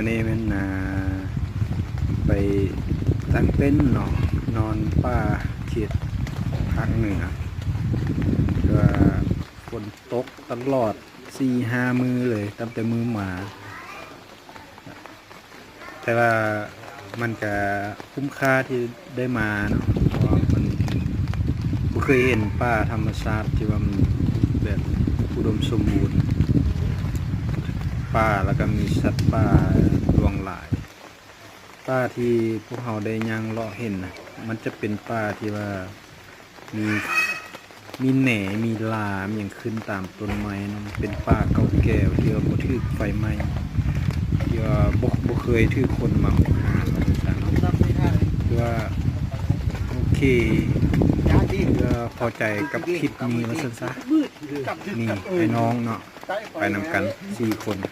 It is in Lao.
ນີ້ແມ່ນ ອ່າ ໄປຕັ້ງເຕັນເນາະ ນອນປ່າເຂດພາກເໜືອ ແຕ່ວ່າຝົນຕົກຕະຫຼອດສີ່ຫ້າມື້ເລີຍ ຕັ້ງແຕ່ມື້ມາ ແຕ່ວ່າມັນກະຄຸ້ມຄ່າທີ່ໄດ້ມາເນາະ ເພາະວ່າມັນບໍ່ເຄີຍເຫັນປ່າທຳມະຊາດທີ່ວ່າມັນແບບອຸດົມສົມບູນ ປ່າ ແລ້ວກະມີສັດປ່າຫຼວງຫຼາຍ. ປ່າທີ່ພວກເຮົາໄດ້ຍ່າງເລາະເຫັນນະ ມັນຈະເປັນປ່າທີ່ວ່າມີ ມີແໜ ມີລາ ມີຫຍັງຂຶ້ນຕາມຕົ້ນໄມ້ເນາະ ເປັນປ່າເກົ່າແກ່ທີ່ວ່າບໍ່ຖືກໄຟໄໝ້ ທີ່ວ່າບໍ່ ບໍ່ເຄີຍຖືກຄົນມາຮຸກຮານວ່າຊັ້ນຊະເນາະ ຖືວ່າໂອເຄ ຖືວ່າພໍໃຈກັບຄລິບນີ້ວ່າຊັ້ນຊະ ນີ້ອ້າຍນ້ອງເນາະ ໄປນຳກັນສີ່ຄົນ.